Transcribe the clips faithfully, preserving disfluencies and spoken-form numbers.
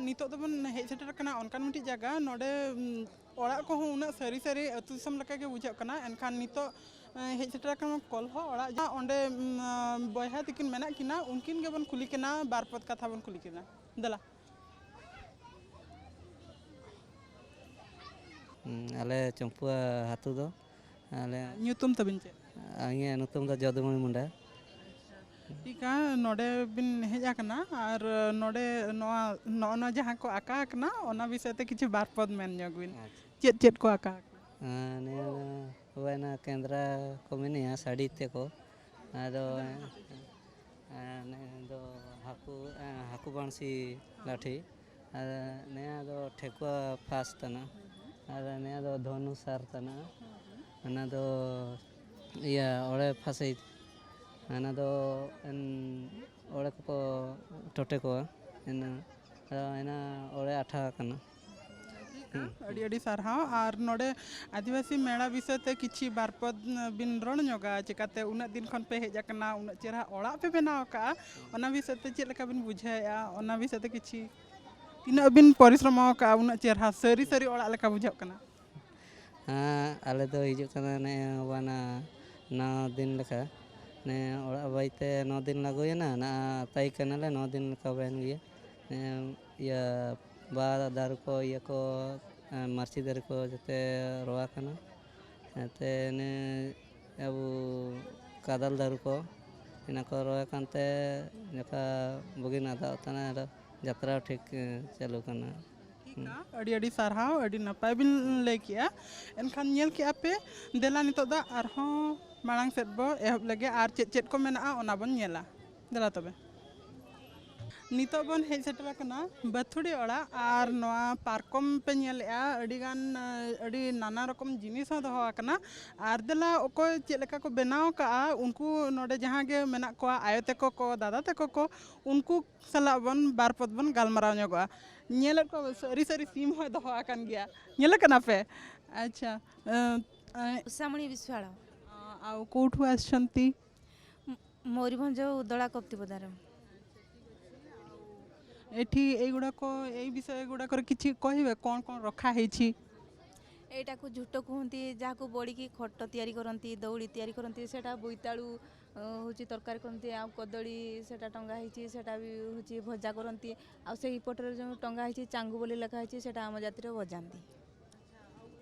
ᱱᱤᱛᱚᱜ ᱫᱚᱵᱚᱱ ᱦᱮᱡ ᱥᱮᱴᱮᱨ ᱟᱠᱟᱱᱟ ᱚᱱᱠᱟᱱ ᱢᱤᱫᱴᱤᱡ ᱡᱟᱭᱜᱟ, ᱱᱚᱰᱮ ᱩᱢ, ᱚᱲᱟᱜ ᱠᱚᱦᱚᱸ ᱩᱱᱟᱹᱜ ᱥᱟᱹᱨᱤ ᱥᱟᱹᱨᱤ ᱟᱹᱛᱩ ᱫᱤᱥᱚᱢ ᱞᱮᱠᱟᱜᱮ ᱵᱩᱡᱷᱟᱹᱜ ᱠᱟᱱᱟ᱾ ᱮᱱᱠᱷᱟᱱ ᱱᱤᱛᱚᱜ ᱮ, ᱦᱮᱡ ᱥᱮᱴᱮᱨ ᱟᱠᱟᱱᱟ ᱠᱚᱞᱦᱚ ᱚᱲᱟᱜ, ᱡᱟᱦᱟᱸ ᱚᱸᱰᱮ ᱩᱢ, ᱵᱚᱭᱦᱟ ᱛᱟᱹᱠᱤᱱ ᱢᱮᱱᱟᱜ ᱠᱤᱱᱟ, ᱩᱱᱠᱤᱱ ᱜᱮᱵᱚᱱ ᱠᱩᱞᱤ ᱠᱤᱱᱟ, ᱵᱟᱨ ᱯᱚᱫ ᱠᱟᱛᱷᱟ ᱵᱚᱱ ᱠᱩᱞᱤ ᱠᱤᱱᱟ᱾ ᱫᱮᱞᱟ᱾ ᱦᱩᱸ, ᱟᱞᱮ ᱪᱚᱢᱯᱩᱣᱟ ᱟᱹᱛᱩ ᱫᱚ, ᱟᱞᱮ ᱧᱩᱛᱩᱢ ᱛᱟᱵᱤᱱ ᱪᱮᱫ? ᱤᱧᱟᱹᱜ ᱧᱩᱛᱩᱢ ᱫᱚ ᱡᱚᱫᱩᱢᱚᱱᱤ ᱢᱩᱱᱰᱟ᱾ ᱴᱷᱤᱠᱟ, ᱱᱚᱰᱮ ᱵᱤᱱ ᱦᱮᱡ ᱟᱠᱟᱱᱟ ᱟᱨ ᱱᱚᱰᱮ ᱱᱚᱣᱟ, ᱱᱚᱜᱼᱚ ᱱᱚᱣᱟ ᱡᱟᱦᱟᱸ ᱠᱚ ᱟᱸᱠᱟ ᱟᱠᱟᱱᱟ, ᱚᱱᱟ ᱵᱤᱥᱚᱭ ᱛᱮ ᱠᱤᱪᱷᱩ ᱵᱟᱨ ᱯᱚᱫ ᱢᱮᱱ ᱧᱚᱜ ᱵᱤᱱ᱾ ᱟᱪᱪᱷᱟ᱾ ᱪᱮᱫ ᱪᱮᱫ ᱠᱚ ᱟᱸᱠᱟ ᱟᱠᱟᱱᱟ? ᱟᱨ ᱱᱤᱭᱟᱹ ᱫᱚ ᱦᱩᱭᱱᱟ ᱠᱮᱱᱫᱽᱨᱟ ᱠᱚ ᱢᱮᱱᱮᱜᱼᱟ, ᱥᱟᱹᱲᱤ ᱛᱮᱠᱚ᱾ ᱟᱫᱚ ᱟᱨ ᱱᱤᱭᱟᱹ ᱫᱚ ᱦᱟᱹᱠᱩ, ᱮᱸ, ᱦᱟᱹᱠᱩ ᱵᱟᱹᱬᱥᱤ ᱞᱟᱹᱴᱷᱤ᱾ ᱟᱨ ᱱᱤᱭᱟᱹ ᱫᱚ ᱴᱷᱮᱠᱩᱣᱟ ᱯᱷᱟᱥ ᱛᱟᱱᱟ᱾ ᱟᱨ ᱱᱤᱭᱟᱹ ᱫᱚ ᱫᱷᱚᱱᱩ ᱥᱟᱨ ᱛᱟᱱᱟ᱾ ᱚᱱᱟ ᱫᱚ ᱤᱭᱟᱹ ᱚᱲᱮ ᱯᱷᱟᱥᱮ, ᱚᱱᱟ ᱫᱚ ᱮᱱ, ᱚᱲᱮ ᱠᱚᱠᱚ ᱴᱚᱴᱮ ᱠᱚᱣᱟ᱾ ᱤᱱᱟᱹ ᱟᱫᱚ ᱤᱱᱟᱹ ᱚᱲᱮ ᱟᱴᱷᱟ ᱠᱟᱱᱟ᱾ ᱦᱩᱸ᱾ ᱟᱹᱰᱤ ᱟᱹᱰᱤ ᱥᱟᱨᱦᱟᱣ᱾ ᱟᱨ ᱱᱚᱰᱮ ᱟᱹᱫᱤᱵᱟᱹᱥᱤ ᱢᱮᱞᱟ ᱵᱤᱥᱚᱭ ᱛᱮ ᱠᱤᱪᱷᱤ ᱵᱟᱨ ᱯᱚᱫ ᱵᱤᱱ ᱨᱚᱲ ᱧᱚᱜᱟ, ᱪᱮᱠᱟᱛᱮ ᱩᱱᱟᱹᱜ ᱫᱤᱱ ᱠᱷᱚᱱ ᱯᱮ ᱦᱮᱡ ᱟᱠᱟᱱᱟ, ᱩᱱᱟᱹᱜ ᱪᱮᱦᱨᱟ ᱚᱲᱟᱜ ᱯᱮ ᱵᱮᱱᱟᱣ ᱟᱠᱟᱫᱼᱟ, ᱚᱱᱟ ᱵᱤᱥᱚᱭ ᱛᱮ ᱪᱮᱫ ᱞᱮᱠᱟ ᱵᱤᱱ ᱵᱩᱡᱷᱟᱹᱣᱮᱫᱼᱟ? ᱚᱱᱟ ᱵᱤᱥᱚᱭ ᱛᱮ ᱠᱤᱪᱷᱤ, ᱛᱤᱱᱟᱹᱜ ᱵᱤᱱ ᱯᱚᱨᱤᱥᱨᱚᱢ ᱟᱠᱟᱫᱼᱟ, ᱩᱱᱟᱹᱜ ᱪᱮᱦᱨᱟ ᱥᱟᱹᱨᱤ ᱥᱟᱹᱨᱤ ᱚᱲᱟᱜ ᱞᱮᱠᱟ ᱵᱩᱡᱷᱟᱹᱜ ᱠᱟᱱᱟ? ᱦᱮᱸ, ᱟᱞᱮ ᱫᱚ ᱦᱤᱡᱩᱜ ᱠᱟᱱᱟ ᱱᱮ ᱵᱟᱱᱟ ᱱᱚ ᱫᱤᱱ ᱞᱮᱠᱟ᱾ ᱱᱮ ᱚᱲᱟᱜ ᱵᱟᱭᱛᱮ ᱱᱚ ᱫᱤᱱ ᱞᱟᱜᱟᱣᱮᱱᱟ, ᱱᱟ ᱛᱟᱭ ᱠᱟᱱᱟᱞᱮ, ᱱᱚ ᱫᱤᱱ ᱞᱮᱠᱟ ᱦᱩᱭᱮᱱ ᱜᱮᱭᱟ᱾ ᱱᱮ ᱤᱭᱟᱹ ᱵᱟᱦᱟ ᱫᱟᱨᱮ ᱠᱚ, ᱤᱭᱟᱹ ᱠᱚ, ᱢᱟᱹᱨᱪᱤ ᱫᱟᱨᱮ ᱠᱚ ᱡᱚᱛᱚ ᱨᱚᱣᱟ ᱠᱟᱱᱟ᱾ ᱱᱟᱛᱮ ᱱᱮ ᱟᱵᱚ ᱠᱟᱫᱟᱞ ᱫᱟᱨᱮ ᱠᱚ, ᱤᱱᱟᱹ ᱠᱚ ᱨᱚᱦᱚᱭ ᱠᱟᱱᱛᱮ ᱡᱚᱠᱷᱟ ᱵᱩᱜᱤᱱ ᱟᱫᱟᱜ ᱠᱟᱱᱟ, ᱟᱨ ᱡᱟᱛᱨᱟ ᱴᱷᱤᱠ, ᱮ, ᱪᱟᱹᱞᱩ ᱠᱟᱱᱟ᱾ ᱴᱷᱤᱠᱟ, ᱟᱹᱰᱤ ᱟᱹᱰᱤ ᱥᱟᱨᱦᱟᱣ, ᱟᱹᱰᱤ ᱱᱟᱯᱟᱭ ᱵᱤᱱ ᱞᱟᱹᱭ ᱠᱮᱜᱼᱟ᱾ ᱮᱱᱠᱷᱟᱱ ᱧᱮᱞ ᱠᱮᱜᱼᱟ ᱯᱮ, ᱫᱮᱞᱟ ᱱᱤᱛᱚᱜ ᱫᱚ ᱟᱨᱦᱚᱸ ᱢᱟᱲᱟᱝ ᱥᱮᱫ ᱵᱚ ᱮᱦᱚᱵ ᱞᱮᱜᱮ ᱟᱨ ᱪᱮᱫ ᱪᱮᱫ ᱠᱚ ᱢᱮᱱᱟᱜᱼᱟ ᱚᱱᱟ ᱵᱚᱱ ᱧᱮᱞᱟ᱾ ᱫᱮᱞᱟ ᱛᱚᱵᱮ᱾ ᱱᱤᱛᱚᱜ ᱵᱚᱱ ᱦᱮᱡ ᱥᱮᱴᱮᱨ ᱟᱠᱟᱱᱟ ᱵᱟᱹᱛᱷᱩᱲᱤ ᱚᱲᱟᱜ, ᱟᱨ ᱱᱚᱣᱟ ᱯᱟᱨᱠᱚᱢ ᱯᱮ ᱧᱮᱞᱮᱜᱼᱟ, ᱟᱹᱰᱤ ᱜᱟᱱ, ᱟᱹᱰᱤ ᱱᱟᱱᱟ ᱨᱚᱠᱚᱢ ᱡᱤᱱᱤᱥ ᱦᱚᱸ ᱫᱚᱦᱚ ᱟᱠᱟᱱᱟ᱾ ᱟᱨ ᱫᱮᱞᱟ ᱚᱠᱚᱭ ᱪᱮᱫ ᱞᱮᱠᱟ ᱠᱚ ᱵᱮᱱᱟᱣ ᱠᱟᱜᱼᱟ, ᱩᱱᱠᱩ ᱱᱚᱰᱮ ᱡᱟᱦᱟᱸ ᱜᱮ ᱢᱮᱱᱟᱜ ᱠᱚᱣᱟ, ᱟᱭᱳ ᱛᱟᱠᱚ ᱠᱚ, ᱫᱟᱫᱟ ᱛᱟᱠᱚ ᱠᱚ, ᱩᱱᱠᱩ ᱥᱟᱞᱟᱜ ᱵᱚᱱ ᱵᱟᱨ ᱯᱚᱫ ᱵᱚᱱ ᱜᱟᱞᱢᱟᱨᱟᱣ ᱧᱚᱜᱚᱜᱼᱟ᱾ ᱧᱮᱞᱮᱫ ᱠᱚᱣᱟ ᱵᱚ, ᱥᱟᱹᱨᱤ ᱥᱟᱹᱨᱤ ᱥᱤᱢ ᱦᱚᱸᱭ ᱫᱚᱦᱚ ᱟᱠᱟᱱ ᱜᱮᱭᱟ᱾ ᱧᱮᱞ ᱟᱠᱟᱱᱟ ᱯᱮ? ᱟᱪᱪᱷᱟ᱾ ᱮᱸ, ᱩᱥᱟᱢᱩᱱᱤ ᱵᱤᱥᱣᱟᱲ᱾ ᱟᱸ, ଆଉ କୋଉଠୁ ଆସିଛନ୍ତି? ମ-, ମୟୂରଭଞ୍ଜ ଉଦଳା କପ୍ତିପଦାର। ଏଠି ଏଇଗୁଡ଼ାକ, ଏଇ ବିଷୟ ଗୁଡ଼ାକରେ କିଛି କହିବେ, କ'ଣ କ'ଣ ରଖା ହେଇଛି? ଏଇଟାକୁ ଝୁଟ କୁହନ୍ତି, ଯାହାକୁ ବଡ଼ିକି ଖଟ ତିଆରି କରନ୍ତି, ଦଉଡ଼ି ତିଆରି କରନ୍ତି, ସେଇଟା ବୋଇତାଳୁ ଅ, ହେଉଛି ତରକାରୀ କରନ୍ତି। ଆଉ କଦଳୀ ସେଇଟା ଟଙ୍ଗା ହେଇଛି, ସେଇଟା ବି ହେଉଛି ଭଜା କରନ୍ତି। ଆଉ ସେଇ ପଟରେ ଯେଉଁ ଟଙ୍ଗା ହେଇଛି, ଚାଙ୍ଗୁ ବୋଲି ଲେଖା ହେଇଛି, ସେଇଟା ଆମ ଜାତିରେ ଭଜାନ୍ତି।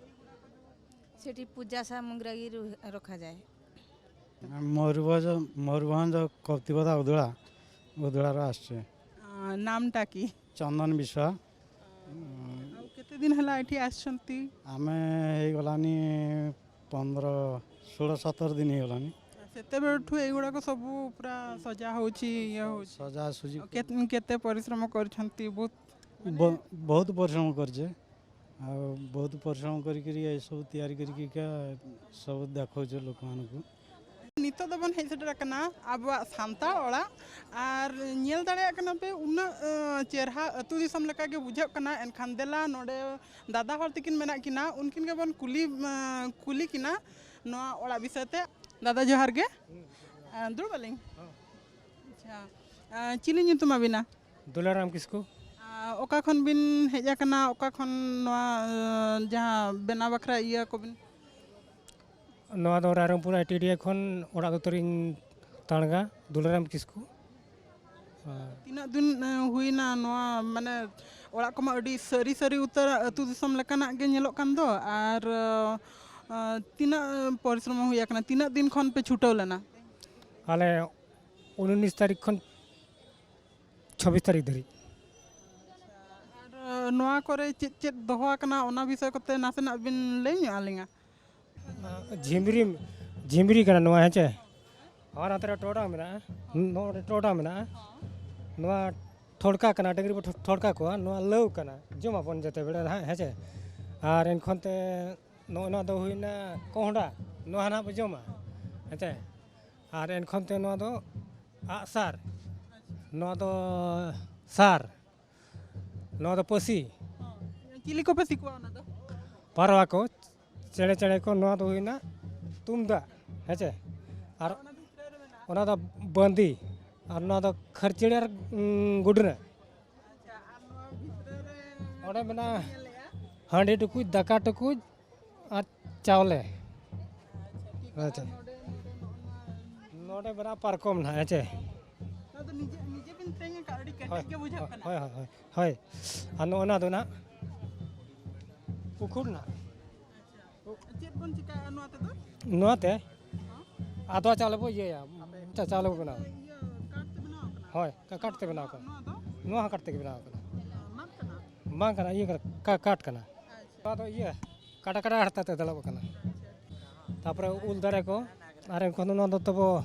ସେଠି ପୂଜା ସାମଗ୍ରୀ ରୁ-, ରଖାଯାଏ। ମୟୂରଭଞ୍ଜ, ମୟୂରଭଞ୍ଜ କପ୍ତିପଦା ଉଦଳା, ଉଦଳାରୁ ଆସିଛି। ଅ, ନାମଟା କି? ଚନ୍ଦନ ବିଶ୍ୱାଳ। ଆଉ କେତେ ଦିନ ହେଲା ଏଠି ଆସିଛନ୍ତି? ଆମେ ହେଇଗଲାନି ପନ୍ଦର, ଷୋହଳ ସତର ଦିନ ହେଇଗଲାନି। ସେତେବେଳଠୁ ଏଇଗୁଡ଼ାକ ସବୁ ପୁରା ସଜା ହେଉଛି, ଇଏ ହେଉଛି। ସଜା ସୁଜି ଆଉ କେ-, କେତେ ପରିଶ୍ରମ କରିଛନ୍ତି? ବହୁତ ବ-, ବହୁତ ପରିଶ୍ରମ କରିଛେ। ଆଉ ବହୁତ ପରିଶ୍ରମ କରିକିରି ଏସବୁ ତିଆରି କରିକିକା ସବୁ ଦେଖାଉଛେ ଲୋକମାନଙ୍କୁ। ᱱᱤᱛᱚᱜ ᱫᱚᱵᱚᱱ ᱦᱮᱡ ᱥᱮᱴᱮᱨ ᱟᱠᱟᱱᱟ ᱟᱵᱚᱣᱟᱜ ᱥᱟᱱᱛᱟᱲ ᱚᱲᱟᱜ᱾ ᱟᱨ ᱧᱮᱞ ᱫᱟᱲᱮᱭᱟᱜ ᱠᱟᱱᱟ ᱯᱮ, ᱩᱱᱟᱹᱜ, ᱟᱸ, ᱪᱮᱨᱦᱟ ᱟᱹᱛᱩ ᱫᱤᱥᱚᱢ ᱞᱮᱠᱟ ᱜᱮ ᱵᱩᱡᱷᱟᱹᱜ ᱠᱟᱱᱟ᱾ ᱮᱱᱠᱷᱟᱱ ᱫᱮᱞᱟ, ᱱᱚᱰᱮ ᱫᱟᱫᱟ ᱦᱚᱲ ᱛᱟᱹᱠᱤᱱ ᱢᱮᱱᱟᱜ ᱠᱤᱱᱟ, ᱩᱱᱠᱤᱱ ᱜᱮᱵᱚᱱ ᱠᱩᱞᱤ, ᱟᱸ, ᱠᱩᱞᱤ ᱠᱤᱱᱟ ᱱᱚᱣᱟ ᱚᱲᱟᱜ ᱵᱤᱥᱚᱭ ᱛᱮ᱾ ᱫᱟᱫᱟ, ᱡᱚᱦᱟᱨ ᱜᱮ᱾ ᱟᱸ, ᱫᱩᱲᱩᱵ ᱟᱹᱞᱤᱧ᱾ ᱟᱪᱪᱷᱟ᱾ ᱟᱸ, ᱪᱤᱞᱤ ᱧᱩᱛᱩᱢ ᱟᱹᱵᱤᱱᱟ? ᱫᱩᱞᱟᱨᱟᱢ ᱠᱤᱥᱠᱩ᱾ ᱟᱸ, ᱚᱠᱟ ᱠᱷᱚᱱ ᱵᱤᱱ ᱦᱮᱡ ᱟᱠᱟᱱᱟ? ᱚᱠᱟ ᱠᱷᱚᱱ ᱱᱚᱣᱟ, ᱟᱸ, ᱡᱟᱦᱟᱸ ᱵᱮᱱᱟᱣ ᱵᱟᱠᱷᱨᱟ ᱤᱭᱟᱹ ᱠᱚᱵᱤᱱ? ᱱᱚᱣᱟ ᱫᱚ ᱨᱟᱭᱨᱚᱝᱯᱩᱨ ᱟᱭ ᱴᱤ ᱰᱤ ᱮ ᱠᱷᱚᱱ ᱚᱲᱟᱜ ᱫᱚ ᱛᱟᱹᱞᱤᱧ ᱛᱟᱲᱜᱟ, ᱫᱩᱞᱟᱨᱟᱢ ᱠᱤᱥᱠᱩ᱾ ᱦᱮᱸ᱾ ᱛᱤᱱᱟᱹᱜ ᱫᱤᱱ, ᱮ, ᱦᱩᱭᱱᱟ ᱱᱚᱣᱟ, ᱢᱟᱱᱮ, ᱚᱲᱟᱜ ᱠᱚᱢᱟ ᱟᱹᱰᱤ ᱥᱟᱹᱨᱤ ᱥᱟᱹᱨᱤ ᱩᱛᱟᱹᱨ ᱟᱹᱛᱩ ᱫᱤᱥᱚᱢ ᱞᱮᱠᱟᱱᱟᱜ ᱜᱮ ᱧᱮᱞᱚᱜ ᱠᱟᱱ ᱫᱚ, ᱟᱨ, ᱮ, ᱛᱤᱱᱟᱹᱜ ᱯᱚᱨᱤᱥᱨᱚᱢ ᱦᱩᱭ ᱟᱠᱟᱱᱟ? ᱛᱤᱱᱟᱹᱜ ᱫᱤᱱ ᱠᱷᱚᱱ ᱯᱮ ᱪᱷᱩᱴᱟᱹᱣ ᱞᱮᱱᱟ? ᱟᱞᱮ ᱩᱱᱤᱥ ᱛᱟᱹᱨᱤᱠᱷ ᱠᱷᱚᱱ ᱪᱷᱟᱵᱵᱤᱥ ᱛᱟᱹᱨᱤᱠᱷ ᱫᱷᱟᱹᱨᱤᱡ᱾ ᱟᱨ, ᱮ, ᱱᱚᱣᱟ ᱠᱚᱨᱮ ᱪᱮᱫ ᱪᱮᱫ ᱫᱚᱦᱚ ᱟᱠᱟᱱᱟ, ᱚᱱᱟ ᱵᱤᱥᱚᱭ ᱠᱚᱛᱮ ᱱᱟᱥᱮᱱᱟᱜ ᱵᱤᱱ ᱞᱟᱹᱭ ᱧᱚᱜ ᱟᱹᱞᱤᱧᱟ? ᱡᱷᱤᱢᱨᱤ, ᱡᱷᱤᱢᱨᱤ ᱠᱟᱱᱟ ᱱᱚᱣᱟ, ᱦᱮᱸ ᱪᱮ? ᱟᱨ ᱱᱚᱛᱮ ᱨᱮ ᱴᱚᱨᱚᱰᱟᱝ ᱢᱮᱱᱟᱜᱼᱟ, ᱱᱚᱰᱮ ᱴᱚᱨᱚᱰᱟᱝ ᱢᱮᱱᱟᱜᱼᱟ᱾ ᱱᱚᱣᱟ ᱴᱷᱚᱲᱠᱟ ᱠᱟᱱᱟ, ᱰᱟᱹᱝᱨᱤ ᱵᱚ ᱴᱷᱚᱲᱠᱟ ᱠᱚᱣᱟ, ᱱᱚᱣᱟ ᱞᱟᱹᱣ ᱠᱟᱱᱟ, ᱡᱚᱢᱟᱵᱚᱱ ᱡᱮᱛᱮ ᱵᱮᱲᱟ ᱦᱟᱸᱜ, ᱦᱮᱸ ᱪᱮ? ᱟᱨ ᱮᱱᱠᱷᱚᱱ ᱛᱮ ᱱᱚᱜᱼᱚ ᱱᱚᱣᱟ ᱫᱚ ᱦᱩᱭᱱᱟ ᱠᱚᱦᱰᱟ, ᱱᱚᱣᱟ ᱱᱟᱦᱟᱜ ᱵᱚ ᱡᱚᱢᱟ, ᱦᱮᱸ ᱪᱮ? ᱟᱨ ᱮᱱᱠᱷᱚᱱ ᱛᱮ ᱱᱚᱣᱟ ᱫᱚ ᱟᱜᱼᱥᱟᱨ, ᱱᱚᱣᱟ ᱫᱚ ᱥᱟᱨ, ᱱᱚᱣᱟ ᱫᱚ ᱯᱟᱹᱥᱤ᱾ ᱪᱤᱞᱤ ᱠᱚᱯᱮ ᱥᱤᱠᱚᱣᱟ ᱚᱱᱟ ᱫᱚ? ᱯᱟᱨᱣᱟ ᱠᱚ, ᱪᱮᱬᱮ ᱪᱮᱬᱮ ᱠᱚ, ᱱᱚᱣᱟ ᱫᱚ ᱦᱩᱭᱱᱟ ᱛᱩᱢᱫᱟᱜ, ᱦᱮᱸ ᱪᱮ? ᱟᱨ ᱚᱱᱟ ᱫᱚ ᱵᱟᱸᱫᱤ, ᱟᱨ ᱱᱚᱣᱟ ᱫᱚ ᱠᱷᱟᱹᱨᱪᱤᱲᱤ ᱟᱨ, ᱩᱸ, ᱜᱩᱰᱱᱟᱹ᱾ ᱱᱚᱰᱮ ᱢᱮᱱᱟᱜᱼᱟ ᱦᱟᱺᱰᱤ ᱴᱩᱠᱩᱡ, ᱫᱟᱠᱟ ᱴᱩᱠᱩᱡ ᱟᱨ ᱪᱟᱣᱞᱮ᱾ ᱟᱪᱪᱷᱟ᱾ ᱱᱚᱰᱮ ᱢᱮᱱᱟᱜᱼᱟ ᱯᱟᱨᱠᱚᱢ ᱱᱟᱦᱟᱜ, ᱦᱮᱸ ᱪᱮ? ᱱᱚᱣᱟ ᱫᱚ ᱱᱤᱡᱮ, ᱱᱤᱡᱮ ᱵᱤᱱ ᱛᱮᱧ ᱟᱠᱟᱫ, ᱟᱹᱰᱤ ᱠᱮᱴᱮᱡ ᱦᱳᱭ, ᱜᱮ ᱵᱩᱡᱷᱟᱹᱜ ᱦᱳᱭ, ᱠᱟᱱᱟ᱾ ᱦᱳᱭ, ᱦᱳᱭ, ᱦᱳᱭ᱾ ᱦᱳᱭ᱾ ᱟᱨ ᱱᱚᱜᱼᱚ ᱱᱚᱣᱟ ᱫᱚ ᱱᱟᱦᱟᱜ ᱩᱠᱷᱩᱲ ᱱᱟᱦᱟᱜ᱾ ᱟᱪᱪᱷᱟ᱾ ᱪᱮᱫ ᱵᱚᱱ ᱪᱤᱠᱟᱹᱭᱟ ᱱᱚᱣᱟ ᱛᱮᱫᱚ? ᱱᱚᱣᱟᱛᱮ ᱦᱚᱸ? ᱟᱫᱽᱣᱟ ᱪᱟᱣᱞᱮ ᱵᱚ ᱤᱭᱟᱹᱭᱟ, ᱪᱟ-, ᱪᱟᱣᱞᱮ ᱵᱚ ᱵᱮᱱᱟᱣᱟ᱾ ᱤᱭᱟᱹ, ᱠᱟᱴ ᱛᱮ ᱵᱮᱱᱟᱣ ᱠᱟᱱᱟ? ᱦᱳᱭ, ᱠᱟ-, ᱠᱟᱴ ᱛᱮ ᱵᱮᱱᱟᱣ ᱠᱟᱱᱟ᱾ ᱱᱚᱣᱟ ᱫᱚ? ᱱᱚᱣᱟ ᱦᱚᱸ ᱠᱟᱴ ᱛᱮᱜᱮ ᱵᱮᱱᱟᱣ ᱠᱟᱱᱟ᱾ ᱢᱟᱜ ᱠᱟᱱᱟ? ᱵᱟᱝ ᱠᱟᱱᱟ, ᱤᱭᱟᱹ ᱠᱟᱱᱟ, ᱠᱟ-, ᱠᱟᱴ ᱠᱟᱱᱟ᱾ ᱟᱪᱪᱷᱟ᱾ ᱱᱚᱣᱟ ᱫᱚ ᱤᱭᱟᱹ, ᱠᱟᱴᱟ ᱠᱟᱴᱟ ᱦᱟᱨᱛᱟ ᱛᱮ ᱫᱟᱞᱚᱵ ᱠᱟᱱᱟ᱾ ᱟᱪᱪᱷᱟ᱾ ᱛᱟᱯᱚᱨᱮ ᱩᱞ ᱫᱟᱨᱮ ᱠᱚ, ᱟᱨ ᱮᱱᱠᱷᱟᱱ ᱫᱚ ᱱᱚᱣᱟ ᱫᱚ ᱛᱟᱵᱚ,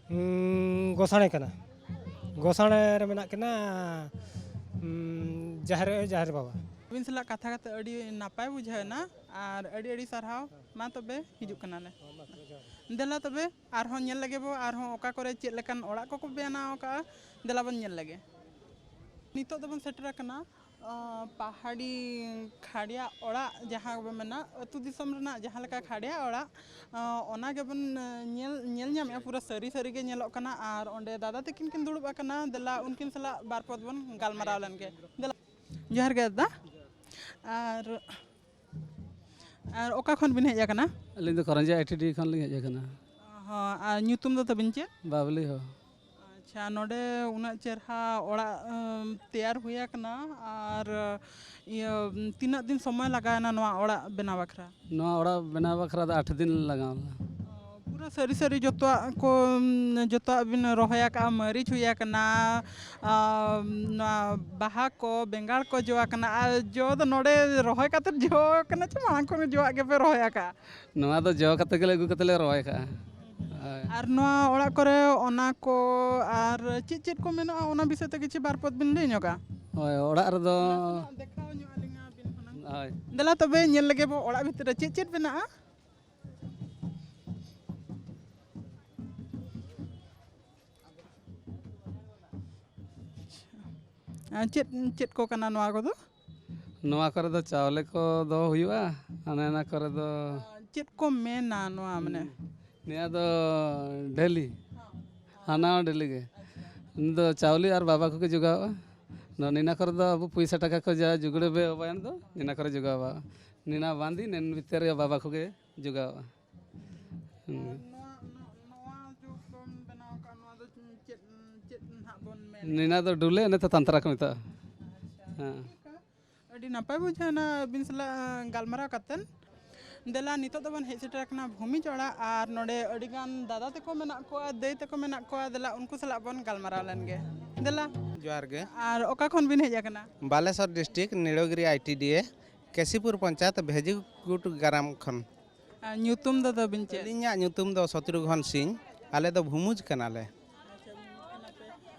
ᱩᱸ, ᱜᱚᱥᱟᱬᱮ ᱠᱟᱱᱟ᱾ ᱜᱚᱥᱟᱬᱮ ᱨᱮ ᱢᱮᱱᱟᱜ ᱠᱤᱱᱟ, ᱩᱸ, ᱡᱟᱦᱮᱨ ᱟᱭᱳ, ᱡᱟᱦᱮᱨ ᱵᱟᱵᱟ᱾ ᱟᱹᱵᱤᱱ ᱥᱟᱞᱟᱜ ᱠᱟᱛᱷᱟ ᱠᱟᱛᱮ ᱟᱹᱰᱤ ᱱᱟᱯᱟᱭ ᱵᱩᱡᱷᱟᱹᱣ ᱮᱱᱟ, ᱟᱨ ᱟᱹᱰᱤ ᱟᱹᱰᱤ ᱥᱟᱨᱦᱟᱣ᱾ ᱢᱟ ᱛᱚᱵᱮ ᱦᱤᱡᱩᱜ ᱠᱟᱱᱟᱞᱮ᱾ ᱫᱮᱞᱟ ᱛᱚᱵᱮ ᱟᱨᱦᱚᱸ ᱧᱮᱞ ᱞᱮᱜᱮ ᱵᱚ, ᱟᱨᱦᱚᱸ ᱚᱠᱟ ᱠᱚᱨᱮ ᱪᱮᱫ ᱞᱮᱠᱟᱱ ᱚᱲᱟᱜ ᱠᱚᱠᱚ ᱵᱮᱱᱟᱣ ᱟᱠᱟᱫᱼᱟ, ᱫᱮᱞᱟ ᱵᱚᱱ ᱧᱮᱞ ᱞᱮᱜᱮ᱾ ᱱᱤᱛᱚᱜ ᱫᱚᱵᱚᱱ ᱥᱮᱴᱮᱨ ᱟᱠᱟᱱᱟ, ᱟᱸ, ᱯᱟᱦᱟᱲᱤ ᱠᱷᱟᱲᱭᱟ ᱚᱲᱟᱜ, ᱡᱟᱦᱟᱸ ᱵᱚ ᱢᱮᱱᱟ ᱟᱹᱛᱩ ᱫᱤᱥᱚᱢ ᱨᱮᱱᱟᱜ ᱡᱟᱦᱟᱸ ᱞᱮᱠᱟ ᱠᱷᱟᱲᱭᱟ ᱚᱲᱟᱜ, ᱟᱸ, ᱚᱱᱟ ᱜᱮᱵᱚᱱ, ᱟᱸ, ᱧᱮᱞ, ᱧᱮᱞ ᱧᱟᱢᱮᱫᱼᱟ᱾ ᱯᱩᱨᱟᱹ ᱥᱟᱹᱨᱤ ᱥᱟᱹᱨᱤ ᱜᱮ ᱧᱮᱞᱚᱜ ᱠᱟᱱᱟ᱾ ᱟᱨ ᱚᱸᱰᱮ ᱫᱟᱫᱟ ᱛᱟᱹᱠᱤᱱ ᱠᱤᱱ ᱫᱩᱲᱩᱵ ᱟᱠᱟᱱᱟ, ᱫᱮᱞᱟ ᱩᱱᱠᱤᱱ ᱥᱟᱞᱟᱜ ᱵᱟᱨ ᱯᱚᱫ ᱵᱚᱱ ᱜᱟᱞᱢᱟᱨᱟᱣ ᱞᱮᱱ ᱜᱮ᱾ ᱫᱮᱞᱟ᱾ ᱡᱚᱦᱟᱨ ᱜᱮ ᱫᱟᱫᱟ᱾ ᱟᱨ, ᱟᱨ ᱚᱠᱟ ᱠᱷᱚᱱ ᱵᱤᱱ ᱦᱮᱡ ᱟᱠᱟᱱᱟ? ᱟᱹᱞᱤᱧ ᱫᱚ ᱠᱚᱨᱚᱱᱡᱤᱭᱟ ᱟᱭ ᱴᱤ ᱰᱤ ᱠᱷᱚᱱ ᱞᱤᱧ ᱦᱮᱡ ᱟᱠᱟᱱᱟ᱾ ᱦᱚᱸ, ᱟᱨ ᱧᱩᱛᱩᱢ ᱫᱚ ᱛᱟᱵᱤᱱ ᱪᱮᱫ? ᱵᱟᱵᱞᱤ ᱦᱚᱸ᱾ ᱟᱪᱪᱷᱟ, ᱱᱚᱰᱮ ᱩᱱᱟᱹᱜ ᱪᱮᱨᱦᱟ ᱚᱲᱟᱜ, ᱟᱢ, ᱛᱮᱭᱟᱨ ᱦᱩᱭ ᱟᱠᱟᱱᱟ, ᱟᱨ, ᱤᱭᱟᱹ, ᱛᱤᱱᱟᱹᱜ ᱫᱤᱱ ᱥᱚᱢᱚᱭ ᱞᱟᱜᱟᱣᱮᱱᱟ ᱱᱚᱣᱟ ᱚᱲᱟᱜ ᱵᱮᱱᱟᱣ ᱵᱟᱠᱷᱨᱟ? ᱱᱚᱣᱟ ᱚᱲᱟᱜ ᱵᱮᱱᱟᱣ ᱵᱟᱠᱷᱨᱟ ᱫᱚ ᱟᱴ ᱫᱤᱱ ᱞᱟᱜᱟᱣ ᱞᱮᱱᱟ᱾ ᱚ, ᱯᱩᱨᱟᱹ ᱥᱟᱹᱨᱤ ᱥᱟᱹᱨᱤ ᱡᱚᱛᱚᱣᱟᱜ ᱠᱚ, ᱩᱢ, ᱡᱚᱛᱚᱣᱟᱜ ᱵᱤᱱ ᱨᱚᱦᱚᱭ ᱟᱠᱟᱜᱼᱟ, ᱢᱟᱹᱨᱤᱪ ᱦᱩᱭ ᱟᱠᱟᱱᱟ, ᱟᱨ ᱱᱚᱣᱟ ᱵᱟᱦᱟ ᱠᱚ, ᱵᱮᱸᱜᱟᱲ ᱠᱚ ᱡᱚ ᱟᱠᱟᱱᱟ, ᱟᱨ ᱡᱚ ᱫᱚ ᱱᱚᱰᱮ ᱨᱚᱦᱚᱭ ᱠᱟᱛᱮᱫ ᱡᱚ ᱟᱠᱟᱱᱟ ᱪᱮ ᱢᱟᱲᱟᱝ ᱠᱷᱚᱱ ᱡᱚᱣᱟᱜ ᱜᱮᱯᱮ ᱨᱚᱦᱚᱭ ᱟᱠᱟᱜᱼᱟ? ᱱᱚᱣᱟ ᱫᱚ ᱡᱚ ᱠᱟᱛᱮ ᱜᱮᱞᱮ ᱟᱹᱜᱩ ᱠᱟᱛᱮ ᱞᱮ ᱨᱚᱦᱚᱭ ᱟᱠᱟᱜᱼᱟ᱾ ᱦᱳᱭ᱾ ᱟᱨ ᱱᱚᱣᱟ ᱚᱲᱟᱜ ᱠᱚᱨᱮ ᱚᱱᱟ ᱠᱚ ᱟᱨ ᱪᱮᱫ ᱪᱮᱫ ᱠᱚ ᱢᱮᱱᱟᱜᱼᱟ, ᱚᱱᱟ ᱵᱤᱥᱚᱭ ᱛᱮ ᱠᱤᱪᱷᱩ ᱵᱟᱨ ᱯᱚᱫ ᱵᱤᱱ ᱞᱟᱹᱭ ᱧᱚᱜᱟ? ᱦᱳᱭ, ᱚᱲᱟᱜ ᱨᱮᱫᱚ ᱱᱟᱥᱮᱱᱟᱜ ᱫᱮᱠᱷᱟᱣ ᱧᱚᱜ ᱟᱹᱞᱤᱧᱟ ᱵᱤᱱ ᱦᱩᱱᱟᱹᱝ᱾ ᱦᱳᱭ᱾ ᱫᱮᱞᱟ ᱛᱚᱵᱮ ᱧᱮᱞ ᱞᱮᱜᱮ ᱵᱚ ᱚᱲᱟᱜ ᱵᱷᱤᱛᱤᱨ ᱨᱮ ᱪᱮᱫ ᱪᱮᱫ ᱢᱮᱱᱟᱜᱼᱟ᱾ ᱟᱨ ᱪᱮᱫ, ᱪᱮᱫ ᱠᱚ ᱠᱟᱱᱟ ᱱᱚᱣᱟ ᱠᱚᱫᱚ? ᱱᱚᱣᱟ ᱠᱚᱨᱮ ᱫᱚ ᱪᱟᱣᱞᱮ ᱠᱚ ᱫᱚᱦᱚ ᱦᱩᱭᱩᱜᱼᱟ, ᱚᱱᱮ ᱚᱱᱟ ᱠᱚᱨᱮ ᱫᱚ᱾ ᱪᱮᱫ ᱠᱚ ᱢᱮᱱᱟ ᱱᱚᱣᱟ ᱢᱟᱱᱮ? ᱱᱤᱭᱟᱹ ᱫᱚ ᱰᱷᱟᱹᱞᱤ, ᱦᱟᱱᱟ ᱦᱚᱸ ᱰᱷᱟᱹᱞᱤ ᱜᱮ᱾ ᱱᱤᱭᱟᱹ ᱫᱚ ᱪᱟᱣᱞᱮ ᱟᱨ ᱵᱟᱵᱟ ᱠᱚᱜᱮ ᱡᱚᱜᱟᱣᱚᱜᱼᱟ᱾ ᱱᱚᱣᱟ ᱱᱤᱱᱟ ᱠᱚᱨᱮ ᱫᱚ ᱟᱵᱚ ᱯᱚᱭᱥᱟ ᱴᱟᱠᱟ ᱠᱚ ᱡᱟ ᱡᱩᱜᱽᱲᱟᱹ ᱵᱮ ᱚᱵᱟᱭᱟᱱ ᱫᱚ ᱱᱤᱱᱟ ᱠᱚᱨᱮ ᱡᱚᱜᱟᱣᱟ᱾ ᱱᱤᱱᱟ ᱵᱟᱸᱫᱤ ᱱᱮᱱ ᱵᱷᱤᱛᱟᱹᱨ ᱨᱮ ᱵᱟᱵᱟ ᱠᱚᱜᱮ ᱡᱚᱜᱟᱣᱟ᱾ ᱦᱩᱸ᱾ ᱟᱨ ᱱᱚᱣᱟ, ᱱᱚ-, ᱱᱚᱣᱟ ᱡᱚ ᱵᱚᱱ ᱵᱮᱱᱟᱣ ᱟᱠᱟᱫ, ᱱᱚᱣᱟ ᱫᱚ ᱪᱮᱫ, ᱪᱮᱫ ᱱᱟᱦᱟᱜ ᱵᱚᱱ ᱢᱮᱱ? ᱱᱤᱱᱟ ᱫᱚ ᱰᱩᱞᱮ, ᱤᱱᱟᱹ ᱛᱮ ᱛᱟᱱᱛᱨᱟ ᱠᱚ ᱢᱮᱛᱟᱜᱼᱟ᱾ ᱟᱪᱪᱷᱟ᱾ ᱦᱮᱸ᱾ ᱟᱹᱰᱤ ᱱᱟᱯᱟᱭ ᱵᱩᱡᱷᱟᱹᱣᱱᱟ ᱟᱹᱵᱤᱱ ᱥᱟᱞᱟᱜ ᱜᱟᱞᱢᱟᱨᱟᱣ ᱠᱟᱛᱮᱱ᱾ ᱫᱮᱞᱟ, ᱱᱤᱛᱚᱜ ᱫᱚᱵᱚᱱ ᱦᱮᱡ ᱥᱮᱴᱮᱨ ᱟᱠᱟᱱᱟ ᱵᱷᱩᱢᱤᱡ ᱚᱲᱟᱜ, ᱟᱨ ᱱᱚᱰᱮ ᱟᱹᱰᱤᱜᱟᱱ ᱫᱟᱫᱟ ᱛᱟᱠᱚ ᱢᱮᱱᱟᱜ ᱠᱚᱣᱟ, ᱫᱟᱹᱭ ᱛᱟᱠᱚ ᱢᱮᱱᱟᱜ ᱠᱚᱣᱟ᱾ ᱫᱮᱞᱟ, ᱩᱱᱠᱩ ᱥᱟᱞᱟᱜ ᱵᱚᱱ ᱜᱟᱞᱢᱟᱨᱟᱣ ᱞᱮᱱ ᱜᱮ᱾ ᱫᱮᱞᱟ᱾ ᱡᱚᱦᱟᱨ ᱜᱮ᱾ ᱟᱨ ᱚᱠᱟ ᱠᱷᱚᱱ ᱵᱤᱱ ᱦᱮᱡ ᱟᱠᱟᱱᱟ? Balasore district, ᱱᱤᱲᱳᱜᱤᱨᱤ I T D A, ᱠᱮᱥᱤᱯᱩᱨ panchayat, ᱵᱷᱮᱡᱤᱜᱩᱴ ᱜᱨᱟᱢ ᱠᱷᱚᱱ᱾ ᱟᱨ ᱧᱩᱛᱩᱢ ᱫᱚ ᱛᱟᱹᱵᱤᱱ ᱪᱮᱫ? ᱟᱹᱞᱤᱧᱟᱜ ᱧᱩᱛᱩᱢ ᱫᱚ ᱥᱚᱛᱨᱩᱜᱷᱚᱱ ᱥᱤᱝ᱾ ᱟᱞᱮ ᱫᱚ ᱵᱷᱩᱢᱩᱡ ᱠᱟᱱᱟᱞᱮ᱾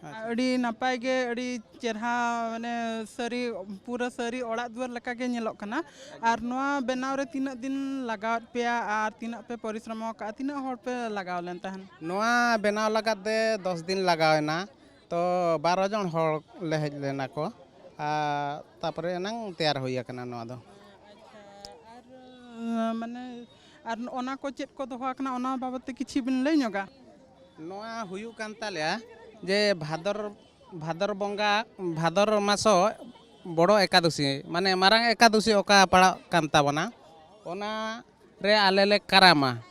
ᱟᱪᱪᱷᱟ᱾ ᱟᱹᱰᱤ ᱱᱟᱯᱟᱭ ᱜᱮ, ᱟᱹᱰᱤ ᱪᱮᱨᱦᱟ, ᱢᱟᱱᱮ ᱥᱟᱹᱨᱤ, ᱯᱩᱨᱟᱹ ᱥᱟᱹᱨᱤ ᱚᱲᱟᱜ ᱫᱩᱣᱟᱹᱨ ᱞᱮᱠᱟ ᱜᱮ ᱧᱮᱞᱚᱜ ᱠᱟᱱᱟ᱾ ᱟᱨ ᱱᱚᱣᱟ ᱵᱮᱱᱟᱣ ᱨᱮ ᱛᱤᱱᱟᱹᱜ ᱫᱤᱱ ᱞᱟᱜᱟᱣᱟᱫ ᱯᱮᱭᱟ ᱟᱨ ᱛᱤᱱᱟᱹᱜ ᱯᱮ ᱯᱚᱨᱤᱥᱨᱚᱢ ᱟᱠᱟᱫᱼᱟ? ᱛᱤᱱᱟᱹᱜ ᱦᱚᱲ ᱯᱮ ᱞᱟᱜᱟᱣ ᱞᱮᱱ ᱛᱟᱦᱮᱱ? ᱱᱚᱣᱟ ᱵᱮᱱᱟᱣ ᱞᱟᱜᱟᱫ ᱛᱮ ᱫᱚᱥ ᱫᱤᱱ ᱞᱟᱜᱟᱣ ᱮᱱᱟ᱾ ᱛᱚ ᱵᱟᱨᱚ ᱡᱚᱱ ᱦᱚᱲ ᱞᱮ ᱦᱮᱡ ᱞᱮᱱᱟ ᱠᱚ, ᱟᱨ ᱛᱟᱨᱯᱚᱨᱮ ᱮᱱᱟᱝ ᱛᱮᱭᱟᱨ ᱦᱩᱭ ᱟᱠᱟᱱᱟ ᱱᱚᱣᱟ ᱫᱚ᱾ ᱟᱪᱪᱷᱟ, ᱟᱨ, ᱢᱟᱱᱮ, ᱟᱨ ᱚᱱᱟ ᱠᱚ ᱪᱮᱫ ᱠᱚ ᱫᱚᱦᱚ ᱟᱠᱟᱱᱟ, ᱚᱱᱟ ᱵᱟᱵᱚᱫ ᱛᱮ ᱠᱤᱪᱷᱤ ᱵᱤᱱ ᱞᱟᱹᱭ ᱧᱚᱜᱟ? ᱱᱚᱣᱟ ᱦᱩᱭᱩᱜ ᱠᱟᱱ ᱛᱟᱞᱮᱭᱟ ᱡᱮ ᱵᱷᱟᱫᱚᱨ, ᱵᱷᱟᱫᱚᱨ ᱵᱚᱸᱜᱟ, ᱵᱷᱟᱫᱚᱨ ᱢᱟᱥᱚ ᱵᱚᱲᱚ ᱮᱠᱟᱫᱚᱥᱤ, ᱢᱟᱱᱮ ᱢᱟᱨᱟᱝ ᱮᱠᱟᱫᱚᱥᱤ ᱚᱠᱟ ᱯᱟᱲᱟᱜ ᱠᱟᱱ ᱛᱟᱵᱚᱱᱟ, ᱚᱱᱟ ᱨᱮ ᱟᱞᱮ ᱞᱮ ᱠᱟᱨᱟᱢᱟ᱾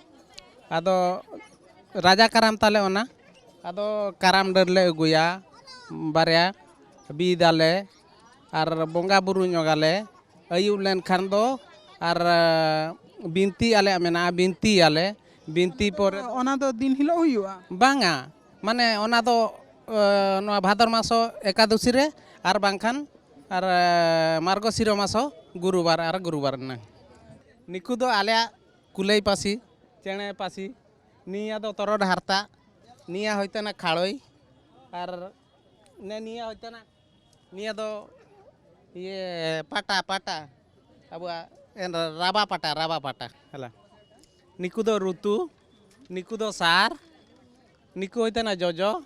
ᱟᱫᱚ ᱨᱟᱡᱟ ᱠᱟᱨᱟᱢ ᱛᱟᱞᱮ ᱚᱱᱟ᱾ ᱟᱫᱚ ᱠᱟᱨᱟᱢ ᱰᱟᱹᱨ ᱞᱮ ᱟᱹᱜᱩᱭᱟ ᱵᱟᱨᱭᱟ, ᱵᱤᱫᱟᱞᱮ ᱟᱨ ᱵᱚᱸᱜᱟ ᱵᱩᱨᱩ ᱧᱚᱜᱟᱞᱮ᱾ ᱟᱹᱭᱩᱵ ᱞᱮᱱᱠᱷᱟᱱ ᱫᱚ ᱟᱨ, ᱵᱤᱱᱛᱤ ᱟᱞᱮᱭᱟᱜ ᱢᱮᱱᱟᱜᱼᱟ, ᱵᱤᱱᱛᱤᱭᱟᱞᱮ᱾ ᱵᱤᱱᱛᱤ ᱯᱚᱨᱮ ᱚᱱᱟ ᱫᱚ ᱫᱤᱱ ᱦᱤᱞᱳᱜ ᱦᱩᱭᱩᱜᱼᱟ? ᱵᱟᱝᱟ, ᱢᱟᱱᱮ ᱚᱱᱟ ᱫᱚ, ᱮ, ᱱᱚᱣᱟ ᱵᱷᱟᱫᱚᱨ ᱢᱟᱥᱚ ᱮᱠᱟᱫᱚᱥᱤ ᱨᱮ, ᱟᱨ ᱵᱟᱝᱠᱷᱟᱱ ᱟᱨ, ᱮ, ᱢᱟᱨᱜᱚᱥᱤᱨᱚ ᱢᱟᱥᱚ ᱜᱩᱨᱩᱵᱟᱨ ᱟᱨ ᱜᱩᱨᱩᱵᱟᱨ ᱨᱮᱱᱟᱝ᱾ ᱱᱤᱠᱩ ᱫᱚ ᱟᱞᱮᱭᱟᱜ ᱠᱩᱞᱟᱹᱭ ᱯᱟᱹᱥᱤ, ᱪᱮᱬᱮ ᱯᱟᱹᱥᱤ, ᱱᱤᱭᱟᱹ ᱫᱚ ᱛᱚᱨᱚᱰ ᱦᱟᱨᱛᱟ, ᱱᱤᱭᱟᱹ ᱦᱚᱭᱛᱳ ᱱᱟ ᱠᱷᱟᱲᱚᱭ, ᱟᱨ ᱱᱮ ᱱᱤᱭᱟᱹ ᱦᱚᱭᱛᱳ ᱱᱟ, ᱱᱤᱭᱟᱹ ᱫᱚ ᱤᱭᱟᱹ ᱯᱟᱴᱟ, ᱯᱟᱴᱟ, ᱟᱵᱚᱣᱟᱜ ᱮᱱ ᱨᱟᱵᱟ ᱯᱟᱴᱟ, ᱨᱟᱵᱟ ᱯᱟᱴᱟ ᱦᱮᱞᱟ᱾ ᱱᱤᱠᱩ ᱫᱚ ᱨᱩᱛᱩ, ᱱᱤᱠᱩ ᱫᱚ ᱥᱟᱨ, ᱱᱤᱠᱩ ᱦᱚᱭᱛᱳ ᱱᱟ ᱡᱚᱡᱚ,